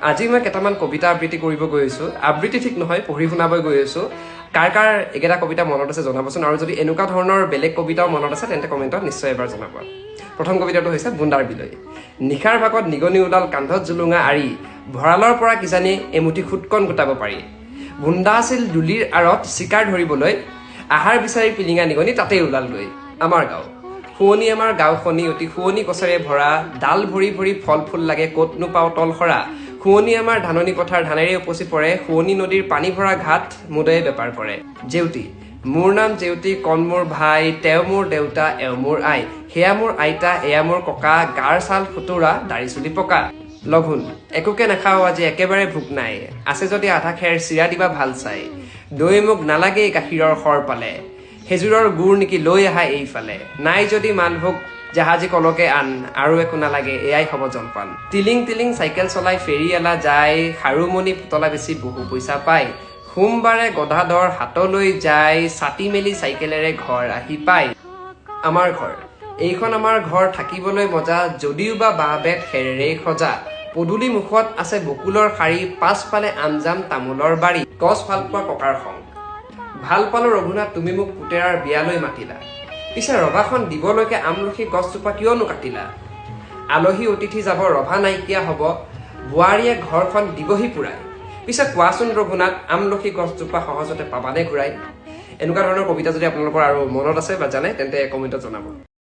আজি মই কেইটামান কবিতা আবৃত্তি কৰিব গৈ আছোঁ। আবৃত্তি ঠিক নহয়, পঢ়ি শুনাব গৈ আছোঁ। কাৰ কাৰ এইকেইটা কবিতা মনত আছে জনাবচোন। আৰু যদি এনেকুৱা ধৰণৰ বেলেগ কবিতাও মনত আছে, তেন্তে কমেণ্টত নিশ্চয় এবাৰ জনাব। প্ৰথম কবিতাটো হৈছে বোন্দাৰ বিলৈ। নিশাৰ ভাগত নিগনি ওলাল কান্ধত জোলোঙা আৰি, ভঁৰালৰ পৰা কিজানি এমুঠি খুটকণ গোটাব পাৰি। বোন্দা আছিল ডুলিৰ আঁৰত চিকাৰ ধৰিবলৈ, আহাৰ বিচাৰি পিলিঙা নিগনি তাতেই ওলালগৈ। আমাৰ গাঁও। শুৱনি আমাৰ গাঁওখনি অতি শুৱনি গছেৰে ভৰা, ডাল ভৰি ভৰি ফল ফুল লাগে, ক'তনো পাওঁ তল সৰা। শুৱনি আমাৰ ধাননি পথাৰ ধানেৰে উপচি পৰে, শুৱনি নদীৰ পানী ভৰা ঘাট মুদয়ে বেপাৰ কৰে। জেউতি। মোৰ নাম জেউতি, কণ মোৰ ভাই, তেওঁ মোৰ দেউতা, এওঁ মোৰ আই, সেয়া মোৰ আইতা, এয়া মোৰ ককা, গাৰ ছাল ফুতুৰা, দাড়ি চুলি পকা। লঘোণ। একোকে নাখাওঁ আজি, একেবাৰে ভোক নাই, আছে যদি আধা খেৰ চিৰা দিবা ভাল চাই। দৈ মোক নালাগেই গাখীৰৰ সৰ পালে, খেজুৰৰ গুৰ নেকি লৈ আহা এইফালে। নাই যদি মালভোগ জাহাজী কলকে আন, আৰু একো নালাগে, এয়াই হ'ব জলপান। টিলিং টিলিং চাইকেল চলাই ফেৰীয়ালা যায়, খাৰুমণি পুতলা বেচি বহু পইচা পায়। সোমবাৰে গদাধৰ হাতলৈ যায়, ছাতি মেলি চাইকেলেৰে ঘৰ আহি পায়। আমাৰ ঘৰ। এইখন আমাৰ ঘৰ, থাকিবলৈ মজা, যদিওবা বাঁহ বেত খেৰেৰেই সজা। পদূলি মুখত আছে বকুলৰ শাৰী, পাছফালে আমজাম তামোলৰ বাৰী। গছ ভালপোৱা ককাৰ খং। ভাল পালো ৰঘুনাথ, তুমি মোক পুতেৰাৰ বিয়ালৈ মাতিলা, পিছে ৰভাখন দিবলৈকে আমলখি গছজোপা কিয়নো কাটিলা? আলহী অতিথি যাব, ৰভা নাইকিয়া হ'ব, বোৱাৰীয়ে ঘৰখন দিবহি পুৰাই। পিছে কোৱাচোন ৰঘুনাথ, আমলখি গছজোপা সহজতে পাবানে ঘূৰাই? এনেকুৱা ধৰণৰ কবিতা যদি আপোনালোকৰ আৰু মনত আছে বা জানে, তেন্তে কমেণ্টত জনাব।